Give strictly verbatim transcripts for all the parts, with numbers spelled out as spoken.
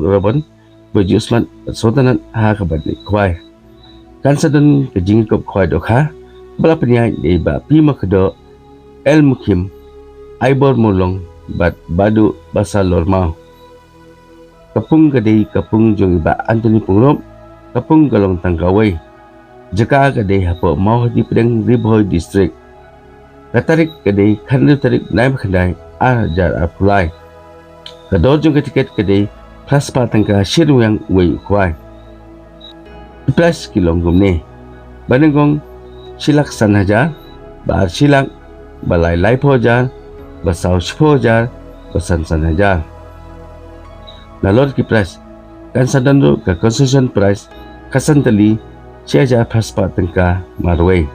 Rabon, ba ju smat bad sngewtynnat ha kaba ïaid khwai. Kan sa don ka jingïakop khwai dohkha ba la pynïaid da i Bah Pima Kdo, El Mukim, Aibor Mawlong bad Badu Basa Lormaw. Ka pung ka dei ka pung jong i Bah Anthony Pyngrope, ka pung ka long tang kawei. Jaka ka dei hapoh Mawhati Pdeng, Ri Bhoi District. Ka tarik ka dei khathynriew tarik bnai ba khyndai ar hajar arphew lai. Ka dor jong ka tiket ka dei phra spah tyngka shi ryngwiang uwei u khwai. Ki prize ki long kumne: ba nyngkong shi lak san hajar, ba ar shi lak, ba lai laiphew hajar, ba saw shiphew hajar, ba san san hajar. Nalor ki prize kan sa don ruh ka consolation prize khatsan tylli shi hajar phra spah tyngka marwei.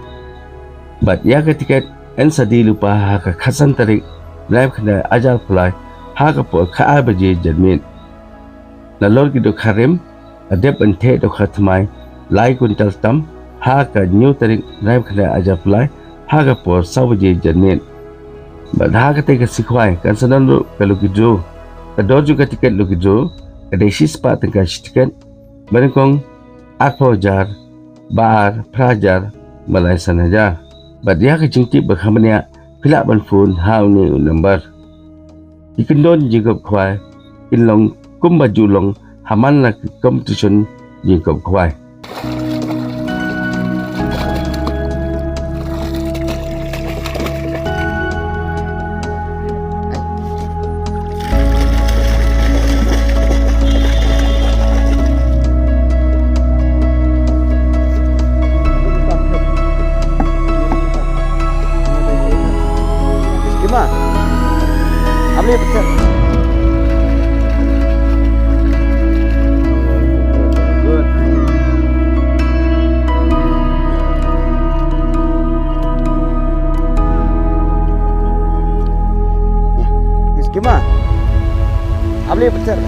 Bad ïa ka tiket yn sa die lypa ha ka khatsan tarik bnai ba khyndai ar hajar arphew lai ha ka por khatar baje janmiet. Nalor ki dohkha rim, la dep ban theh dohkha thymmai lai kwintal tam ha ka hynñiew tarik bnai ba khyndai ar hajar arphew lai ha ka por saw baje janmiet. Bad ha katei ka sngi khwai kan sa don ruh ka lucky draw. Ka dor jong ka tiket lucky draw ka dei shi spah tyngka shi tiket, ba nyngkong arphew hajar, ba ar phra hajar, ba lai san hajar. Bad ïa ka jingtip ba kham bniah phi lah ban phone ha une u number. Ki kyndon jingïakop khwai kin long kumba ju long ha man la ki competition jingïakop khwai. Skima. Amli pecah. Good. Skima. Amli pecah.